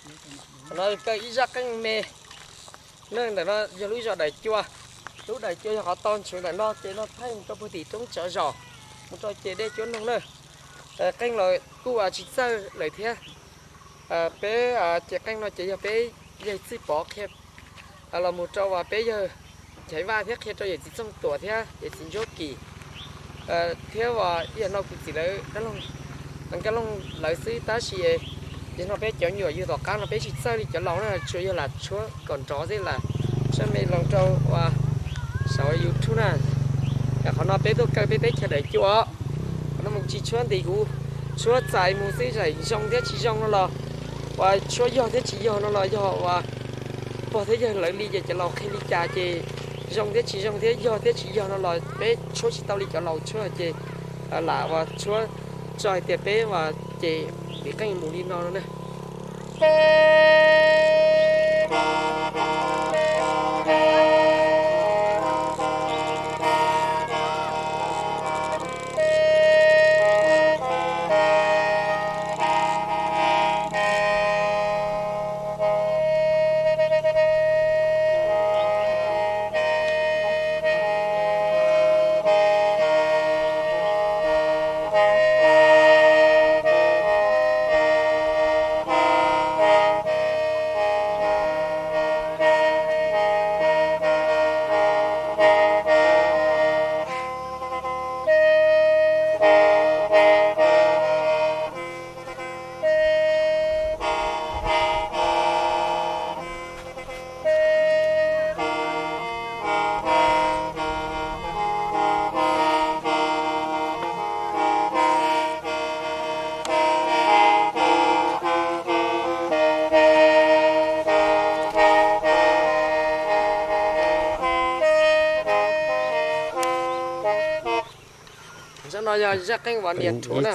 Qhov no kawg ib zaj qeej me. Neeg ntawm no yog lub zos Daim Cua. Lub Daim Cua yog qhov tau ntshwv ntawm no ces no thaij mus rau puag tim roob Tsov Zos, mus rau ces dej cuab noog na. Qeej los kuj tsis txawj lawm thiab. Peb ces qeej no ces yog peb yawg Txwj Pov qhia los mus rau uas peb yawg Chaiv Vaj thiab qhia rau yawm txiv Txooj Tuam thiab yawm txiv Ntsuab Kim thiab uas ib yam no kuv txiv lawv Nkaj Looj lawv xwb tab sis ces no peb cov me nyuam yug tom qab no peb tsis txawj li cov laus na, tsuas yog lam tshuab kom nrov xwb lam tshuab me los rau uas saum YouTube na. Qhov no peb tuaj kaw peb teb chaws Daim Cua. Qhov no mus tsis tshuab nti, kuv tshuab txais mus xwb, zaum zoo thiab tsis zoo no los uas tshuab yog thiab tsis yog no los yog uas pog thiab yawg lawv li ces cov laus qhia li cas ces zoo thiab tsis zoo thiab yog thiab tsis yog no los peb tshuab tsis tau li cov laus tshuab ces lam uas tshuab tso hais tias peb uas ces piv qeej mus li no no na. Zaj no yog zaj qeej uas niam rhuav na.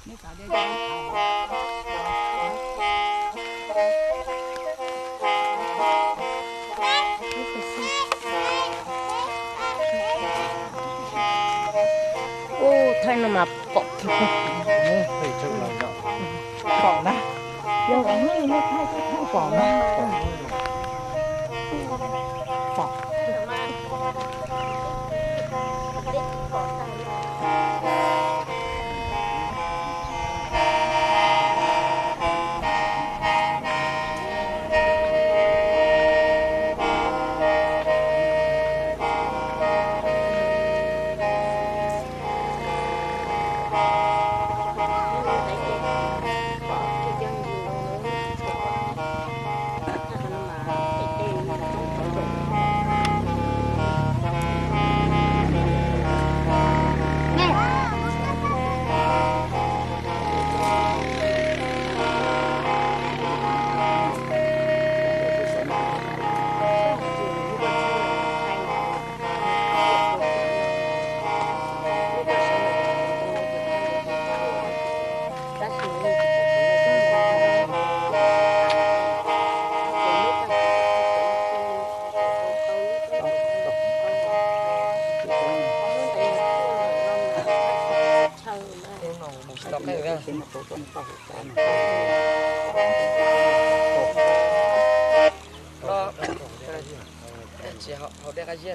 Ub, thaij no mas pom kiag. Pom na. Yog thaij thaij pom na. Pom.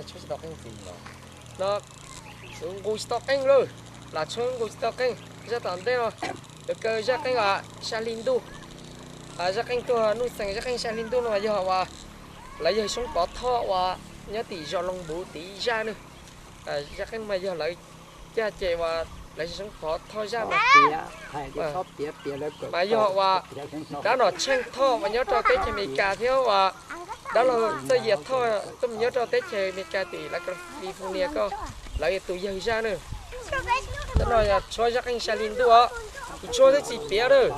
Tsis tau qeej, tsis tau qeej no, nqus tsis tau qeej lawm, lam tshuab nqus tsis tau qeej. Zaj tom ntej no, lawv kaw zaj qeej sa hli ntuj, zaj qeej tuag nuj xeem, zaj qeej sa hli ntuj no yog uas lawv yawg Soob Pov Thoj uas nyob tim zos Loos Npuv tim ib zaj na. Zaj qeej mas yog lawv caj ces uas lawv yawg Soob Pov Thoj zaj mas, mas yog uas dab Nom Tsheej Thoj uas nyob rau teb chaws Amelikas thiab uas dab laug Txawj Yias Thoj tuaj mus nyob rau teb chaws California ko, lawv yog tus yawg zaj na. Tab no yog tshuab zaj qeej sa hli ntuj os, kuv tshuab thiab tsis piav lawm.